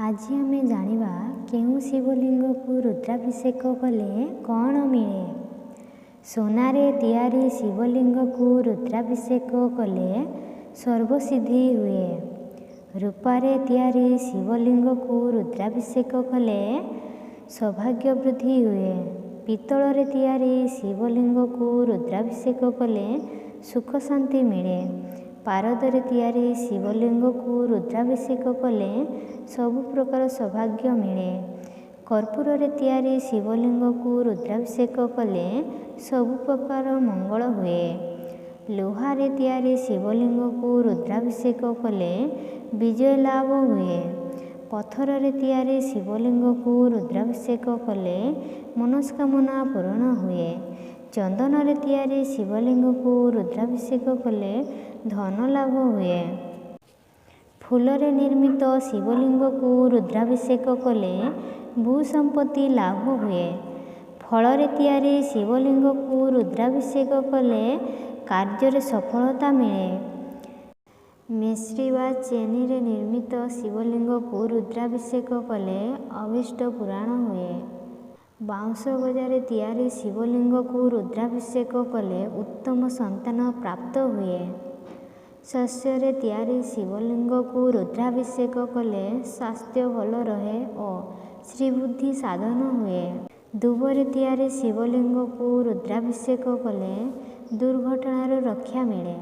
ଆଜି ଆମେ ଜାଣିବା କେଉଁ ଶିବଲିଙ୍ଗକୁ ରୁଦ୍ରାଭିଷେକ କଲେ କ'ଣ ମିଳେ। ସୁନାରେ ତିଆରି ଶିବଲିଙ୍ଗକୁ ରୁଦ୍ରାଭିଷେକ କଲେ ସର୍ବସିଦ୍ଧି ହୁଏ। ରୂପାରେ ତିଆରି ଶିବଲିଙ୍ଗକୁ ରୁଦ୍ରାଭିଷେକ କଲେ ସୌଭାଗ୍ୟ ବୃଦ୍ଧି ହୁଏ। ପିତ୍ତଳରେ ତିଆରି ଶିବଲିଙ୍ଗକୁ ରୁଦ୍ରାଭିଷେକ କଲେ ସୁଖ ଶାନ୍ତି ମିଳେ। ପାରଦରେ ତିଆରି ଶିବଲିଙ୍ଗକୁ ରୁଦ୍ରାଭିଷେକ କଲେ ସବୁ ପ୍ରକାର ସୌଭାଗ୍ୟ ମିଳେ। କର୍ପୂରରେ ତିଆରି ଶିବଲିଙ୍ଗକୁ ରୁଦ୍ରାଭିଷେକ କଲେ ସବୁ ପ୍ରକାର ମଙ୍ଗଳ ହୁଏ। ଲୁହାରେ ତିଆରି ଶିବଲିଙ୍ଗକୁ ରୁଦ୍ରାଭିଷେକ କଲେ ବିଜୟ ଲାଭ ହୁଏ। ପଥରରେ ତିଆରି ଶିବଲିଙ୍ଗକୁ ରୁଦ୍ରାଭିଷେକ କଲେ ମନସ୍କାମନା ପୂରଣ ହୁଏ। ଚନ୍ଦନରେ ତିଆରି ଶିବଲିଙ୍ଗକୁ ରୁଦ୍ରାଭିଷେକ କଲେ ଧନ ଲାଭ ହୁଏ। ଫୁଲରେ ନିର୍ମିତ ଶିବଲିଙ୍ଗକୁ ରୁଦ୍ରାଭିଷେକ କଲେ ଭୂସମ୍ପତ୍ତି ଲାଭ ହୁଏ। ଫଳରେ ତିଆରି ଶିବଲିଙ୍ଗକୁ ରୁଦ୍ରାଭିଷେକ କଲେ କାର୍ଯ୍ୟରେ ସଫଳତା ମିଳେ। ମିଶ୍ରି ବା ଚିନିରେ ନିର୍ମିତ ଶିବଲିଙ୍ଗକୁ ରୁଦ୍ରାଭିଷେକ କଲେ ଅଭୀଷ୍ଟ ପୂରଣ ହୁଏ। ବାଉଁଶ ଗଜାରେ ତିଆରି ଶିବଲିଙ୍ଗକୁ ରୁଦ୍ରାଭିଷେକ କଲେ ଉତ୍ତମ ସନ୍ତାନ ପ୍ରାପ୍ତ ହୁଏ। ଶସ୍ୟରେ ତିଆରି ଶିବଲିଙ୍ଗକୁ ରୁଦ୍ରାଭିଷେକ କଲେ ସ୍ୱାସ୍ଥ୍ୟ ଭଲ ରହେ ଓ ଶ୍ରୀବୃଦ୍ଧି ସାଧନ ହୁଏ। ଦୁବରେ ତିଆରି ଶିବଲିଙ୍ଗକୁ ରୁଦ୍ରାଭିଷେକ କଲେ ଦୁର୍ଘଟଣାରୁ ରକ୍ଷା ମିଳେ।